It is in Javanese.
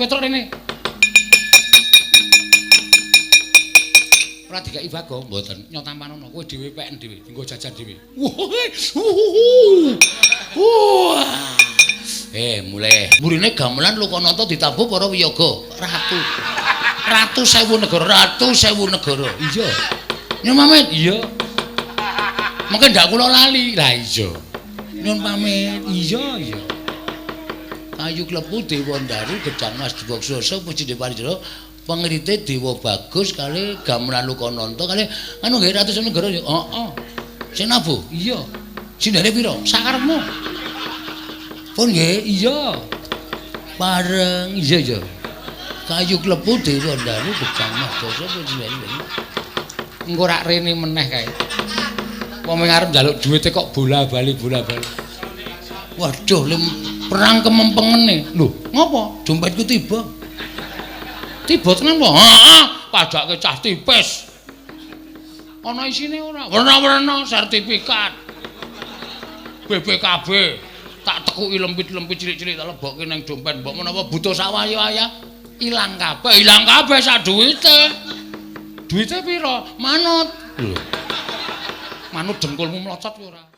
Petruk rene. Ora dikeki Bagong, mboten. Nyotamanono kowe dhewe peken dhewe, nggo jajan dhewe. Wah. Mulai. Murine gamelan Lokanata ditabuh para wiyaga. Ratu. Ratu sewu negara, ratu sewu negara. Iya. Nyun pamit. Iya. Mengke ndak kula lali. Lah iya. Nyun pamit. Iya, iya. Kayu klepu Dewa Ndaru gedang Mas Dubaksa puji Parijara pengrite Dewa Bagus kali gamelan Lokananta kali anu nggih ratu negara ya. Heeh. Sing nabuh? Iya. Sindene pira? Sakarepmu. Pun nggih, iya. Pareng, iya iya. Kayu klepu Dewa Ndaru gedang Mas Dubaksa puji Parijara. Engko rak rene meneh kae. Wong arep njaluk duwite kok bola-bali bola-bali. Waduh, lim perang kemempengene. Lho, ngopo? Dompetku tiba. Tiba tenan po? Heeh, padake cah tipis. Ana isine ora? Werna-werna sertifikat. BPKB. Tak tekuki lempit-lempit cilik-cilik tak lebokke nang dompet. Mbok menawa butuh sawaya-waya ilang kabeh, ilang kabeh sak duwite. Duwite pira? Manut. Lho. Manut dengkulmu mlocot kowe ora?